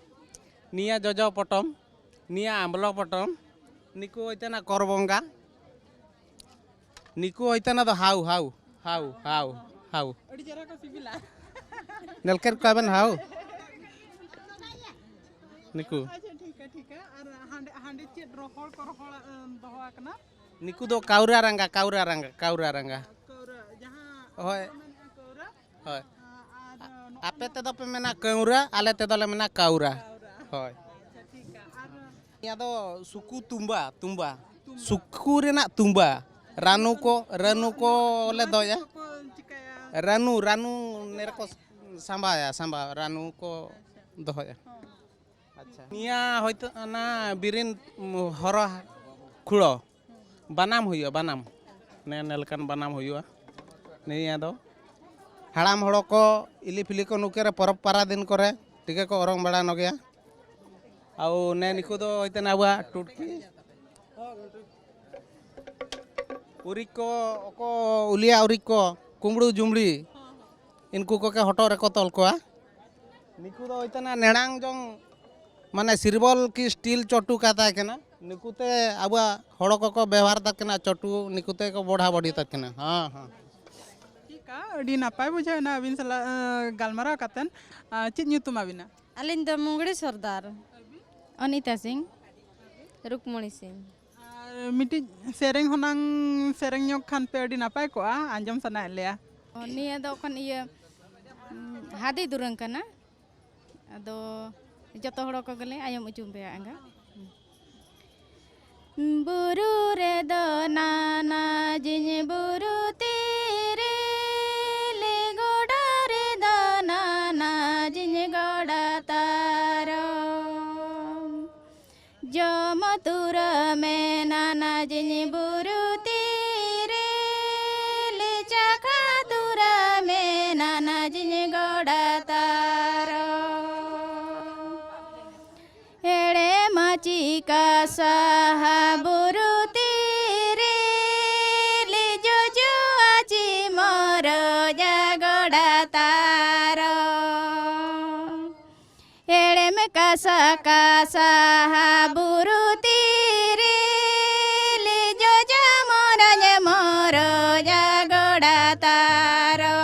ᱱᱤᱭᱟᱹ ᱡᱚᱡᱚ ᱯᱚᱴᱚᱢ, ᱱᱤᱭᱟᱹ ᱟᱢᱵᱞᱚ ᱯᱚᱴᱚᱢ, ᱱᱤᱠᱩ ᱦᱚᱭᱛᱳ ᱱᱟ ᱠᱚᱨᱵᱚᱝᱜᱟ, ᱱᱤᱠᱩ ᱦᱚᱭᱛᱳ ᱱᱟ ᱫᱚ ᱦᱟᱣ, ᱦᱟᱣ, ᱦᱟᱣ, ᱦᱟᱣ, ᱦᱟᱣ᱾ ᱟᱹᱰᱤ ᱪᱮᱦᱨᱟ ᱠᱚ ᱥᱤᱵᱤᱞᱟ᱾ ᱧᱮᱞ ᱠᱮᱫ ᱠᱚᱣᱟ ᱵᱮᱱ ᱦᱟᱣ? ᱱᱤᱠᱩ᱾ ᱟᱪᱪᱷᱟ, ᱴᱷᱤᱠ ᱜᱮᱭᱟ, ᱴᱷᱤᱠ᱾ ᱴᱷᱤᱠᱟ᱾ ᱟᱨ ᱦᱟᱸᱰᱮ, ᱦᱟᱸᱰᱮ ᱪᱮᱫ ᱨᱚᱦᱚᱲ ᱠᱚ ᱨᱚᱦᱚᱲ, ᱮ, ᱫᱚᱦᱚ ᱟᱠᱟᱱᱟ? ᱱᱤᱠᱩ ᱫᱚ ᱠᱟᱣᱨᱟ ᱨᱟᱸᱜᱟ, ᱠᱟᱣᱨᱟ ᱨᱟᱸᱜᱟ, ᱠᱟᱣᱨᱟ ᱨᱟᱸᱜᱟ᱾ ᱠᱟᱹᱣᱨᱟ, ᱡᱟᱦᱟᱸ ᱦᱳᱭ᱾ ᱟᱵᱚ ᱢᱮᱱᱮᱜᱼᱟ ᱠᱟᱹᱣᱨᱟ᱾ ᱦᱳᱭ᱾ ᱟᱨ ᱱᱚᱜᱼᱚ ᱟᱯᱮ ᱱᱚᱣᱟ ᱛᱮᱫᱚ ᱯᱮ ᱢᱮᱱᱟ ᱠᱟᱹᱣᱨᱟ, ᱟᱞᱮ ᱛᱮᱫᱚ ᱞᱮ ᱢᱮᱱᱟ ᱠᱟᱣᱨᱟ᱾ ᱠᱟᱣᱨᱟ᱾ ᱦᱳᱭ᱾ ᱟᱪᱪᱷᱟ, ᱴᱷᱤᱠᱟ᱾ ᱟᱨ ᱱᱤᱭᱟᱹ ᱫᱚ ᱥᱩᱠᱩ ᱛᱩᱢᱵᱟ, ᱛᱩᱢᱵᱟ᱾ ᱥᱩᱠᱩ ᱨᱮᱱᱟᱜ ᱛᱩᱢᱵᱟ᱾ ᱨᱟᱱᱩ ᱠᱚ, ᱨᱟᱱᱩ ᱠᱚ ᱞᱮ ᱫᱚᱦᱚᱭᱟ᱾ ᱪᱮᱫ ᱠᱚᱠᱚ ᱪᱤᱠᱟᱹᱭᱟ? ᱨᱟᱱᱩ, ᱨᱟᱱᱩ ᱱᱮᱨᱮ ᱠᱚ ᱥᱟᱢᱵᱟᱭᱟ, ᱥᱟᱢᱵᱟ, ᱨᱟᱱᱩ ᱠᱚ ᱫᱚᱦᱚᱭᱟ᱾ ᱦᱚᱸ᱾ ᱟᱪᱪᱷᱟ᱾ ᱱᱤᱭᱟᱹ ᱦᱚᱭᱛᱳ ᱚᱱᱟ ᱵᱤᱨᱤᱱ ᱦᱚᱨᱚ ᱠᱷᱩᱲᱚ ᱵᱟᱱᱟᱢ ᱦᱩᱭᱩᱜᱼᱟ, ᱵᱟᱱᱟᱢ᱾ ᱱᱮ, ᱱᱮ ᱞᱮᱠᱟᱱ ᱵᱟᱱᱟᱢ ᱦᱩᱭᱩᱜᱼᱟ᱾ ᱱᱤᱭᱟᱹ ᱫᱚ ᱦᱟᱲᱟᱢ ᱦᱚᱲ ᱠᱚ ᱤᱞᱤ ᱯᱷᱤᱞᱤ ᱠᱚ ᱱᱩᱠᱮ ᱨᱮ ᱯᱚᱨᱚᱵᱽ ᱯᱟᱨᱟ ᱫᱤᱱ ᱠᱚᱨᱮ ᱴᱤᱠᱟᱹ ᱠᱚ ᱚᱨᱚᱝ ᱵᱟᱲᱟ ᱱᱚᱜᱮᱭᱟ᱾ ᱟᱨ ᱱᱮ ᱱᱤᱠᱩ ᱫᱚ ᱦᱚᱭᱛᱳ ᱟᱵᱚᱣᱟᱜ ᱴᱩᱴᱠᱤ᱾ ᱩᱨᱤᱡ ᱠᱚ, ᱚᱠᱚ ᱩᱞᱤᱭᱟ ᱩᱨᱤᱡ ᱠᱚ, ᱠᱩᱢᱵᱽᱲᱩ ᱡᱩᱢᱲᱤ, ᱤᱱᱠᱩ ᱠᱚᱜᱮ ᱦᱚᱴᱚᱜ ᱨᱮᱠᱚ ᱛᱚᱞ ᱠᱚᱣᱟ᱾ ᱱᱤᱠᱩ ᱫᱚ ᱦᱩᱭᱛᱮᱱᱟ ᱱᱮᱲᱟᱝ ᱡᱚᱝ, ᱢᱟᱱᱮ ᱥᱤᱨᱵᱚᱞ ᱠᱤ ᱥᱴᱤᱞ ᱪᱚᱴᱩ ᱠᱟᱛᱟᱭ ᱠᱟᱱᱟ᱾ ᱱᱤᱠᱩᱛᱮ ᱟᱵᱚᱣᱟᱜ ᱦᱚᱲ ᱠᱚᱠᱚ ᱵᱮᱣᱦᱟᱨ ᱛᱟᱠ ᱠᱟᱱᱟ ᱪᱚᱴᱩ, ᱱᱤᱠᱩᱛᱮ ᱠᱚ ᱵᱚᱲᱦᱟ ᱵᱚᱰᱤ ᱛᱟᱠ ᱠᱟᱱᱟ᱾ ᱦᱮᱸ, ᱦᱮᱸ᱾ ᱴᱷᱤᱠᱟ, ᱟᱹᱰᱤ ᱱᱟᱯᱟᱭ ᱵᱩᱡᱷᱟᱹᱣ ᱮᱱᱟ ᱟᱹᱵᱤᱱ ᱥᱟᱞᱟᱜ, ᱟᱸ, ᱜᱟᱞᱢᱟᱨᱟᱣ ᱠᱟᱛᱮᱱ᱾ ᱟᱸ, ᱪᱮᱫ ᱧᱩᱛᱩᱢ ᱟᱹᱵᱤᱱᱟ? ᱟᱹᱞᱤᱧ ᱫᱚ ᱢᱩᱝᱜᱲᱤ ᱥᱚᱨᱫᱟᱨ᱾ ᱟᱹᱵᱤᱱ? ᱚᱱᱤᱛᱟ ᱥᱤᱝ, ᱨᱩᱠᱢᱚᱬᱤ ᱥᱤᱝ᱾ ᱟᱨ ᱢᱤᱫᱴᱤᱡ ᱥᱮᱨᱮᱧ ᱦᱚᱸ ᱱᱟᱝ ᱥᱮᱨᱮᱧ ᱧᱚᱜ ᱠᱷᱟᱱ ᱯᱮ ᱟᱹᱰᱤ ᱱᱟᱯᱟᱭ ᱠᱚᱜᱼᱟ, ᱟᱸᱡᱚᱢ ᱥᱟᱱᱟᱭᱮᱫ ᱞᱮᱭᱟ᱾ ᱱᱤᱭᱟᱹ ᱫᱚ ᱠᱷᱟᱱ ᱤᱭᱟᱹ, ᱦᱟᱹᱫᱤ ᱫᱩᱨᱟᱹᱝ ᱠᱟᱱᱟ᱾ ᱟᱫᱚ ᱡᱚᱛᱚ ᱦᱚᱲ ᱠᱚᱜᱮᱞᱮ ᱟᱸᱡᱚᱢ ᱦᱚᱪᱚ ᱯᱮᱭᱟ ᱮᱸᱜᱟ᱾ ᱵᱩᱨᱩ ᱨᱮᱫᱚ ᱱᱟᱱᱟ ᱡᱤᱧ ᱵᱩᱨᱩ ᱛᱤᱨᱤᱞ, ᱜᱚᱰᱟ ᱨᱮᱫᱚ ᱱᱟᱱᱟ ᱡᱤᱧ ᱜᱚᱰᱟ ᱛᱟᱨᱚᱢ᱾ ᱡᱚᱢ ᱛᱩᱨᱟᱹ ᱢᱮ ᱱᱟᱱᱟ ᱡᱤᱧ ᱵᱩᱨᱩ ᱛᱤᱨᱤᱞ, ᱪᱟᱠᱷᱟ ᱛᱩᱨᱟᱹ ᱢᱮ ᱱᱟᱱᱟ ᱡᱤᱧ ᱜᱚᱰᱟ ᱛᱟᱨᱚᱢ᱾ ᱦᱮᱲᱮᱢ ᱪᱤᱠᱟ ᱥᱟᱦᱟ ᱵᱩᱨᱩ ᱛᱤᱨᱤᱞ, ᱡᱚᱡᱚ ᱟᱪᱤ ᱢᱚᱨᱚᱡᱟ ᱜᱚᱰᱟ ᱛᱟᱨᱚᱢ᱾ ᱦᱮᱲᱮᱢ ᱠᱟᱥᱟ ᱠᱟᱥᱟ ᱦᱟ ᱵᱩᱨᱩ ᱛᱤᱨᱤᱞ, ᱡᱚᱡᱟ ᱢᱚᱨᱟᱧ ᱢᱚᱨᱚᱡᱟ ᱜᱚᱰᱟ ᱛᱟᱨᱚ᱾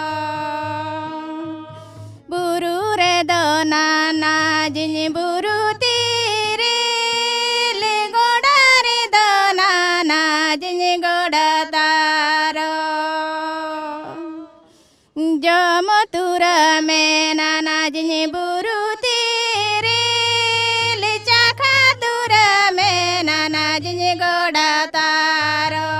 ᱵᱩᱨᱩ ᱨᱮᱫᱚ ᱱᱟᱱᱟ ᱡᱤᱧ ᱵᱩᱨᱩ ᱛᱤᱨᱤᱞ, ᱡᱚᱢ ᱛᱩᱨᱟᱹ ᱢᱮᱱᱟ ᱱᱟᱡᱽᱧ ᱵᱩᱨᱩ ᱛᱤᱨᱤᱞ, ᱪᱟᱠᱷᱟ ᱛᱩᱨᱟᱹ ᱢᱮᱱᱟ ᱱᱟᱡᱽᱧ ᱜᱚᱰᱟ ᱛᱟᱨᱚ᱾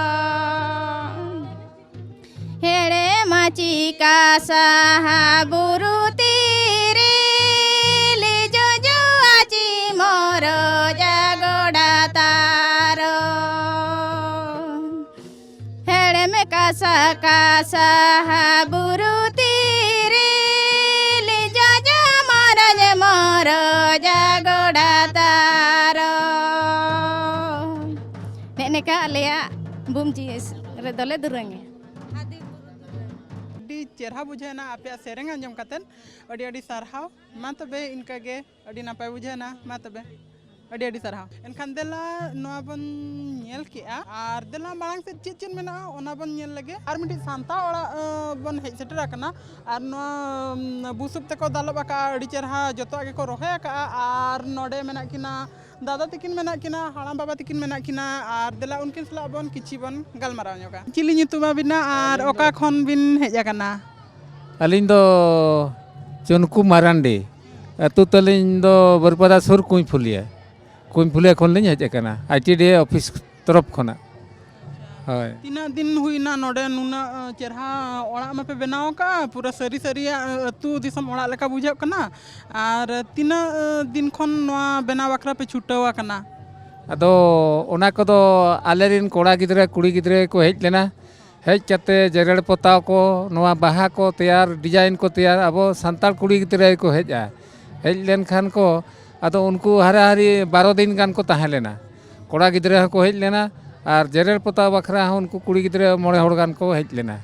ᱦᱮᱲᱮᱢᱟ ᱪᱤᱠᱟ ᱥᱟᱦᱟ ᱵᱩᱨᱩ ᱛᱤᱨᱤᱞ, ᱡᱚᱡᱚ ᱟᱪᱤ ᱢᱚᱨᱚᱡᱟ ᱜᱚᱰᱟ ᱛᱟᱨᱚ᱾ ᱦᱮᱲᱮᱢ ᱠᱟᱥᱟ ᱠᱟᱥᱟ ᱵᱩᱨᱩ ᱛᱤᱨᱤᱞ, ᱡᱚᱡᱚ ᱢᱚᱨᱚᱡ ᱢᱚᱨᱚᱡᱟ ᱜᱚᱰᱟ ᱛᱟᱨᱚ᱾ ᱱᱮᱜᱼᱮ ᱱᱮᱠᱟ ᱟᱞᱮᱭᱟᱜ ᱵᱩᱢ ᱡᱤᱱᱤᱥ ᱨᱮᱫᱚᱞᱮ ᱫᱩᱨᱟᱹᱝᱟ᱾ ᱟᱹᱰᱤ ᱪᱮᱨᱦᱟ ᱵᱩᱡᱷᱟᱹᱣ ᱮᱱᱟ ᱟᱯᱮᱭᱟᱜ ᱥᱮᱨᱮᱧ ᱟᱸᱡᱚᱢ ᱠᱟᱛᱮᱫ᱾ ᱟᱹᱰᱤ ᱟᱹᱰᱤ ᱥᱟᱨᱦᱟᱣ᱾ ᱢᱟ ᱛᱚᱵᱮ ᱤᱱᱠᱟᱹ ᱜᱮ᱾ ᱟᱹᱰᱤ ᱱᱟᱯᱟᱭ ᱵᱩᱡᱷᱟᱹᱣ ᱮᱱᱟ᱾ ᱢᱟ ᱛᱚᱵᱮ, ᱟᱹᱰᱤ ᱟᱹᱰᱤ ᱥᱟᱨᱦᱟᱣ᱾ ᱮᱱᱠᱷᱟᱱ ᱫᱮᱞᱟ, ᱱᱚᱣᱟ ᱵᱚᱱ ᱧᱮᱞ ᱠᱮᱜᱼᱟ, ᱟᱨ ᱫᱮᱞᱟ ᱢᱟᱲᱟᱝ ᱥᱮᱫ ᱪᱮᱫ ᱪᱮᱫ ᱢᱮᱱᱟᱜᱼᱟ ᱚᱱᱟ ᱵᱚᱱ ᱧᱮᱞ ᱞᱮᱜᱮ᱾ ᱟᱨ ᱢᱤᱫᱴᱤᱡ ᱥᱟᱱᱛᱟᱲ ᱚᱲᱟᱜ ᱟᱸ, ᱵᱚᱱ ᱦᱮᱡ ᱥᱮᱴᱮᱨ ᱟᱠᱟᱱᱟ᱾ ᱟᱨ ᱱᱚᱣᱟ ᱩᱸ, ᱵᱩᱥᱩᱵ ᱛᱮᱠᱚ ᱫᱟᱞᱚᱵ ᱟᱠᱟᱜᱼᱟ, ᱟᱹᱰᱤ ᱪᱮᱨᱦᱟ ᱡᱚᱛᱚᱣᱟᱜ ᱜᱮᱠᱚ ᱨᱚᱦᱚᱭ ᱟᱠᱟᱜᱼᱟ᱾ ᱟᱨ ᱱᱚᱰᱮ ᱢᱮᱱᱟᱜ ᱠᱤᱱᱟ, ᱫᱟᱫᱟ ᱛᱟᱹᱠᱤᱱ ᱢᱮᱱᱟᱜ ᱠᱤᱱᱟ, ᱦᱟᱲᱟᱢ ᱵᱟᱵᱟ ᱛᱟᱹᱠᱤᱱ ᱢᱮᱱᱟᱜ ᱠᱤᱱᱟ᱾ ᱟᱨ ᱫᱮᱞᱟ ᱩᱱᱠᱤᱱ ᱥᱟᱞᱟᱜ ᱵᱚᱱ ᱠᱤᱪᱷᱤ ᱵᱚᱱ ᱜᱟᱞᱢᱟᱨᱟᱣ ᱧᱚᱜᱟ᱾ ᱪᱤᱞᱤ ᱧᱩᱛᱩᱢ ᱟᱹᱵᱤᱱᱟ ᱟᱨ ᱚᱠᱟ ᱠᱷᱚᱱ ᱵᱤᱱ ᱦᱮᱡ ᱟᱠᱟᱱᱟ? ᱟᱹᱞᱤᱧ ᱫᱚ ᱪᱩᱱᱠᱩ ᱢᱟᱨᱟᱱᱰᱤ᱾ ᱟᱹᱛᱩ ᱛᱟᱹᱞᱤᱧ ᱫᱚ ᱵᱟᱹᱨᱤᱯᱟᱫᱟ ᱥᱩᱨ ᱠᱩᱧᱯᱷᱩᱞᱤᱭᱟᱹ᱾ ᱠᱩᱧᱯᱷᱩᱞᱤᱭᱟᱹ ᱠᱷᱚᱱ ᱞᱤᱧ ᱦᱮᱡ ᱟᱠᱟᱱᱟ, I T D A office ᱛᱚᱨᱚᱯ ᱠᱷᱚᱱᱟᱜ᱾ ᱦᱳᱭ᱾ ᱛᱤᱱᱟᱹᱜ ᱫᱤᱱ ᱦᱩᱭᱱᱟ ᱱᱚᱰᱮ ᱱᱩᱱᱟᱹᱜ, ᱟᱸ, ᱪᱮᱨᱦᱟ ᱚᱲᱟᱜ ᱢᱟᱯᱮ ᱵᱮᱱᱟᱣ ᱟᱠᱟᱫᱼᱟ? ᱯᱩᱨᱟᱹ ᱥᱟᱹᱨᱤ ᱥᱟᱹᱨᱤᱭᱟᱜ, ᱟᱸ, ᱟᱹᱛᱩ ᱫᱤᱥᱚᱢ ᱚᱲᱟᱜ ᱞᱮᱠᱟ ᱵᱩᱡᱷᱟᱹᱜ ᱠᱟᱱᱟ᱾ ᱟᱨ ᱛᱤᱱᱟᱹᱜ, ᱟᱸ, ᱫᱤᱱ ᱠᱷᱚᱱ ᱱᱚᱣᱟ ᱵᱮᱱᱟᱣ ᱵᱟᱠᱷᱨᱟ ᱯᱮ ᱪᱷᱩᱴᱟᱹᱣ ᱟᱠᱟᱱᱟ? ᱟᱫᱚ ᱚᱱᱟ ᱠᱚᱫᱚ ᱟᱞᱮᱨᱮᱱ ᱠᱚᱲᱟ ᱜᱤᱫᱽᱨᱟᱹ, ᱠᱩᱲᱤ ᱜᱤᱫᱽᱨᱟᱹ ᱠᱚ ᱦᱮᱡ ᱞᱮᱱᱟ᱾ ᱦᱮᱡ ᱠᱟᱛᱮ ᱡᱮᱨᱮᱲ ᱯᱚᱛᱟᱣ ᱠᱚ, ᱱᱚᱣᱟ ᱵᱟᱦᱟ ᱠᱚ ᱛᱮᱭᱟᱨ, ᱰᱤᱡᱟᱭᱤᱱ ᱠᱚ ᱛᱮᱭᱟᱨ, ᱟᱵᱚ ᱥᱟᱱᱛᱟᱲ ᱠᱩᱲᱤ ᱜᱤᱫᱽᱨᱟᱹ ᱜᱮᱠᱚ ᱦᱮᱡᱼᱟ᱾ ᱦᱮᱡ ᱞᱮᱱᱠᱷᱟᱱ ᱠᱚ, ᱟᱫᱚ ᱩᱱᱠᱩ ᱦᱟᱨᱟᱦᱟᱨᱤ ᱵᱟᱨᱚ ᱫᱤᱱ ᱜᱟᱱ ᱠᱚ ᱛᱟᱦᱮᱸ ᱞᱮᱱᱟ᱾ ᱠᱚᱲᱟ ᱜᱤᱫᱽᱨᱟᱹ ᱦᱚᱸᱠᱚ ᱦᱮᱡ ᱞᱮᱱᱟ, ᱟᱨ ᱡᱮᱨᱮᱲ ᱯᱚᱛᱟᱣ ᱵᱟᱠᱷᱨᱟ ᱦᱚᱸ ᱩᱱᱠᱩ ᱠᱩᱲᱤ ᱜᱤᱫᱽᱨᱟᱹ ᱢᱚᱬᱮ ᱦᱚᱲ ᱜᱟᱱ ᱠᱚ ᱦᱮᱡ ᱞᱮᱱᱟ᱾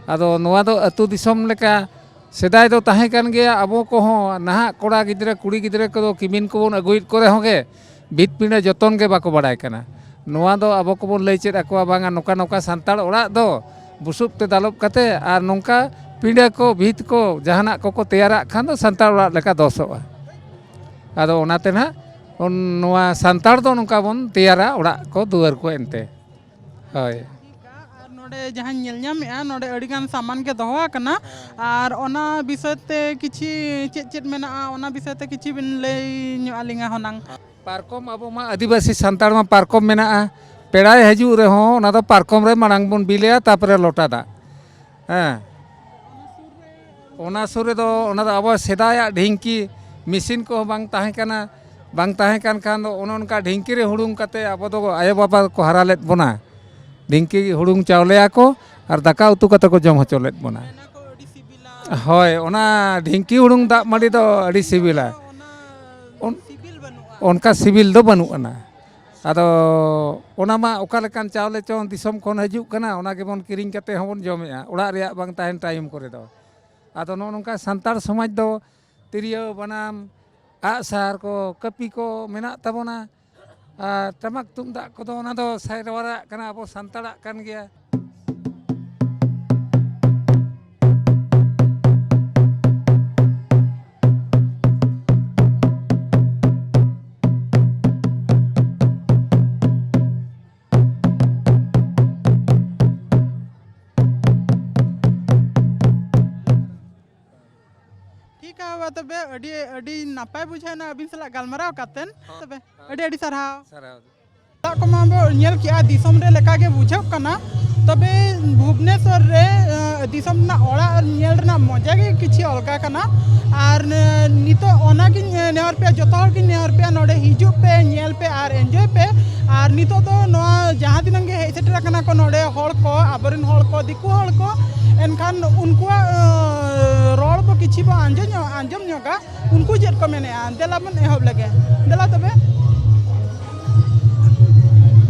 ᱟᱫᱚ ᱱᱚᱣᱟ ᱫᱚ ᱟᱹᱛᱩ ᱫᱤᱥᱚᱢ ᱞᱮᱠᱟ ᱥᱮᱫᱟᱭ ᱫᱚ ᱛᱟᱦᱮᱸ ᱠᱟᱱ ᱜᱮᱭᱟ᱾ ᱟᱵᱚ ᱠᱚᱦᱚᱸ ᱱᱟᱦᱟᱜ ᱠᱚᱲᱟ ᱜᱤᱫᱽᱨᱟᱹ, ᱠᱩᱲᱤ ᱜᱤᱫᱽᱨᱟᱹ ᱠᱚᱫᱚ ᱠᱤᱢᱤᱱ ᱠᱚᱵᱚᱱ ᱟᱹᱜᱩᱭᱮᱫ ᱠᱚ ᱨᱮᱦᱚᱸ ᱜᱮ, ᱵᱷᱤᱛ ᱯᱤᱸᱰᱟᱹ ᱡᱚᱛᱚᱱ ᱜᱮ ᱵᱟᱠᱚ ᱵᱟᱲᱟᱭ ᱠᱟᱱᱟ᱾ ᱱᱚᱣᱟ ᱫᱚ ᱟᱵᱚ ᱠᱚᱵᱚᱱ ᱞᱟᱹᱭ ᱪᱮᱫ ᱟᱠᱚᱣᱟ, ᱵᱟᱝᱟ, ᱱᱚᱝᱠᱟ ᱱᱚᱝᱠᱟ ᱥᱟᱱᱛᱟᱲ ᱚᱲᱟᱜ ᱫᱚ ᱵᱩᱥᱩᱵ ᱛᱮ ᱫᱟᱞᱚᱵ ᱠᱟᱛᱮ ᱟᱨ ᱱᱚᱝᱠᱟ ᱯᱤᱸᱰᱟᱹ ᱠᱚ, ᱵᱷᱤᱛ ᱠᱚ, ᱡᱟᱦᱟᱱᱟᱜ ᱠᱚᱠᱚ ᱛᱮᱭᱟᱨᱟᱜ ᱠᱷᱟᱱ ᱫᱚ ᱥᱟᱱᱛᱟᱲ ᱚᱲᱟᱜ ᱞᱮᱠᱟ ᱫᱚᱥᱚᱜᱼᱟ᱾ ᱟᱫᱚ ᱚᱱᱟᱛᱮ ᱱᱟᱦᱟᱜ ᱩᱱ-, ᱱᱚᱣᱟ ᱥᱟᱱᱛᱟᱲ ᱫᱚ ᱱᱚᱝᱠᱟ ᱵᱚᱱ ᱛᱮᱭᱟᱨᱟ ᱚᱲᱟᱜ ᱠᱚ, ᱫᱩᱣᱟᱹᱨ ᱠᱚ ᱮᱱᱛᱮ᱾ ᱦᱳᱭ᱾ ᱱᱚᱰᱮ ᱡᱟᱦᱟᱸᱧ ᱧᱮᱞ ᱧᱟᱢᱮᱜᱼᱟ, ᱱᱚᱰᱮ ᱟᱹᱰᱤ ᱜᱟᱱ ᱥᱟᱢᱟᱱ ᱜᱮ ᱫᱚᱦᱚ ᱟᱠᱟᱱᱟ᱾ ᱟᱨ ᱚᱱᱟ ᱵᱤᱥᱚᱭ ᱛᱮ ᱠᱤᱪᱷᱤ ᱪᱮᱫ ᱪᱮᱫ ᱢᱮᱱᱟᱜᱼᱟ, ᱚᱱᱟ ᱵᱤᱥᱚᱭ ᱛᱮ ᱠᱤᱪᱷᱤ ᱵᱤᱱ ᱞᱟᱹᱭ ᱧᱚᱜ ᱟᱹᱞᱤᱧᱟ ᱦᱩᱱᱟᱹᱝ᱾ ᱯᱟᱨᱠᱚᱢ, ᱟᱵᱚ ᱢᱟ ᱟᱹᱫᱤᱵᱟᱹᱥᱤ ᱥᱟᱱᱛᱟᱲ ᱢᱟ ᱯᱟᱨᱠᱚᱢ ᱢᱮᱱᱟᱜᱼᱟ᱾ ᱯᱮᱲᱟᱭ ᱦᱤᱡᱩᱜ ᱨᱮᱦᱚᱸ ᱚᱱᱟ ᱫᱚ ᱯᱟᱨᱠᱚᱢ ᱨᱮ ᱢᱟᱲᱟᱝ ᱵᱚᱱ ᱵᱤᱞᱮᱭᱟ, ᱛᱟᱯᱚᱨᱮ ᱞᱚᱴᱟ ᱫᱟᱜ᱾ ᱦᱮᱸ, ᱚᱱᱟ ᱥᱩᱨ ᱨᱮᱫᱚ ᱚᱱᱟ ᱫᱚ ᱟᱵᱚ ᱥᱮᱫᱟᱭᱟᱜ ᱰᱷᱤᱝᱠᱤ, ᱢᱮᱥᱤᱱ ᱠᱚᱦᱚᱸ ᱵᱟᱝ ᱛᱟᱦᱮᱸ ᱠᱟᱱᱟ᱾ ᱵᱟᱝ ᱛᱟᱦᱮᱸ ᱠᱟᱱ ᱠᱷᱟᱱ ᱫᱚ ᱚᱱᱮ ᱚᱱᱠᱟ ᱰᱷᱤᱝᱠᱤ ᱨᱮ ᱦᱩᱲᱩᱝ ᱠᱟᱛᱮ ᱟᱵᱚ ᱫᱚ ᱟᱭᱳᱼᱵᱟᱵᱟ ᱠᱚ ᱦᱟᱨᱟ ᱞᱮᱫ ᱵᱚᱱᱟ᱾ ᱰᱷᱤᱝᱠᱤ ᱦᱩᱲᱩᱝ ᱪᱟᱣᱞᱮᱭᱟᱠᱚ ᱟᱨ ᱫᱟᱠᱟ ᱩᱛᱩ ᱠᱟᱛᱮ ᱠᱚ ᱡᱚᱢ ᱦᱚᱪᱚ ᱞᱮᱫ ᱵᱚᱱᱟ᱾ ᱢᱮᱱᱟ ᱠᱚ ᱟᱹᱰᱤ ᱥᱤᱵᱤᱞᱟ᱾ ᱦᱳᱭ, ᱚᱱᱟ ᱰᱷᱤᱝᱠᱤ ᱦᱩᱲᱩᱝ ᱫᱟᱜ ᱢᱟᱹᱰᱤ ᱫᱚ ᱟᱹᱰᱤ ᱥᱤᱵᱤᱞᱟ᱾ ᱚᱱᱟ ᱚᱱ- ᱥᱤᱵᱤᱞ ᱵᱟᱹᱱᱩᱜᱼᱟ᱾ ᱚᱱᱠᱟ ᱥᱤᱵᱤᱞ ᱫᱚ ᱵᱟᱹᱱᱩᱜ ᱟᱱᱟ᱾ ᱟᱫᱚ ᱚᱱᱟ ᱢᱟ ᱚᱠᱟ ᱞᱮᱠᱟᱱ ᱪᱟᱣᱞᱮ ᱪᱚᱝ ᱫᱤᱥᱚᱢ ᱠᱷᱚᱱ ᱦᱤᱡᱩᱜ ᱠᱟᱱᱟ, ᱚᱱᱟ ᱜᱮᱵᱚᱱ ᱠᱤᱨᱤᱧ ᱠᱟᱛᱮ ᱦᱚᱸᱵᱚᱱ ᱡᱚᱢᱮᱜᱼᱟ ᱚᱲᱟᱜ ᱨᱮᱭᱟᱜ ᱵᱟᱝ ᱛᱟᱦᱮᱱ ᱴᱟᱭᱤᱢ ᱠᱚᱨᱮ ᱫᱚ᱾ ᱟᱫᱚ ᱱᱚᱜᱼᱚ ᱱᱚᱝᱠᱟ ᱥᱟᱱᱛᱟᱲ ᱥᱚᱢᱟᱡᱽ ᱫᱚ ᱛᱤᱨᱭᱳ, ᱵᱟᱱᱟᱢ, ᱟᱜᱼᱥᱟᱨ ᱠᱚ, ᱠᱟᱹᱯᱤ ᱠᱚ ᱢᱮᱱᱟᱜ ᱛᱟᱵᱚᱱᱟ᱾ ᱟᱨ ᱴᱟᱢᱟᱠ ᱛᱩᱢᱫᱟᱜ ᱠᱚᱫᱚ ᱚᱱᱟ ᱫᱚ ᱥᱮᱨᱣᱟ ᱨᱮᱭᱟᱜ ᱠᱟᱱᱟ, ᱟᱵᱚ ᱥᱟᱱᱛᱟᱲᱟᱜ ᱠᱟᱱ ᱜᱮᱭᱟ᱾ ᱴᱷᱤᱠ ᱜᱮᱭᱟ ᱵᱟᱵᱟ, ᱛᱚᱵᱮ ᱟᱹᱰᱤ, ᱟᱹᱰᱤ ᱱᱟᱯᱟᱭ ᱵᱩᱡᱷᱟᱹᱣ ᱮᱱᱟ ᱟᱹᱵᱤᱱ ᱥᱟᱞᱟᱜ ᱜᱟᱞᱢᱟᱨᱟᱣ ᱠᱟᱛᱮᱱ᱾ ᱦᱚᱸ᱾ ᱛᱚᱵᱮ ᱟᱹᱰᱤ, ᱟᱹᱰᱤ ᱥᱟᱨᱦᱟᱣ᱾ ᱥᱟᱨᱦᱟᱣ᱾ ᱚᱲᱟᱜ ᱠᱚᱢᱟ ᱵᱚ ᱧᱮᱞ ᱠᱮᱜᱼᱟ, ᱫᱤᱥᱚᱢ ᱨᱮ ᱞᱮᱠᱟ ᱜᱮ ᱵᱩᱡᱷᱟᱹᱜ ᱠᱟᱱᱟ᱾ ᱛᱚᱵᱮ ᱵᱷᱩᱵᱽᱱᱮᱥᱚᱨ ᱨᱮ, ᱟᱸ, ᱫᱤᱥᱚᱢ ᱨᱮᱱᱟᱜ ᱚᱲᱟᱜ ᱧᱮᱞ ᱨᱮᱱᱟᱜ ᱢᱚᱡᱟ ᱜᱮ ᱠᱤᱪᱷᱤ ᱟᱞᱜᱟ ᱠᱟᱱᱟ᱾ ᱟᱨ, ᱟᱸ, ᱱᱤᱛᱚᱜ ᱚᱱᱟᱜᱤᱧ, ᱟᱸ, ᱱᱮᱦᱚᱨ ᱯᱮᱭᱟ, ᱡᱚᱛᱚ ᱦᱚᱲ ᱜᱤᱧ ᱱᱮᱦᱚᱨ ᱯᱮᱭᱟ, ᱱᱚᱰᱮ ᱦᱤᱡᱩᱜ ᱯᱮ, ᱧᱮᱞ ᱯᱮ ᱟᱨ enjoy ᱯᱮ᱾ ᱟᱨ ᱱᱤᱛᱚᱜ ᱫᱚ ᱱᱚᱣᱟ ᱡᱟᱦᱟᱸ ᱛᱤᱱᱟᱹᱜ ᱜᱮ ᱦᱮᱡ ᱥᱮᱴᱮᱨ ᱟᱠᱟᱱᱟ ᱠᱚ ᱱᱚᱰᱮ ᱦᱚᱲ ᱠᱚ, ᱟᱵᱚᱨᱮᱱ ᱦᱚᱲ ᱠᱚ, ᱫᱤᱠᱩ ᱦᱚᱲ ᱠᱚ, ᱮᱱᱠᱷᱟᱱ ᱩᱱᱠᱩᱣᱟᱜ, ᱟᱸ, ᱨᱚᱲ ᱵᱚ ᱠᱤᱪᱷᱤ ᱵᱚ ᱟᱸᱡᱚᱢ ᱧᱚᱜ, ᱟᱸᱡᱚᱢ ᱧᱚᱜᱟ, ᱩᱱᱠᱩ ᱪᱮᱫ ᱠᱚ ᱢᱮᱱᱮᱜᱼᱟ᱾ ᱫᱮᱞᱟ ᱵᱚᱱ ᱮᱦᱚᱵ ᱞᱮᱜᱮ᱾ ᱫᱮᱞᱟ ᱛᱚᱵᱮ᱾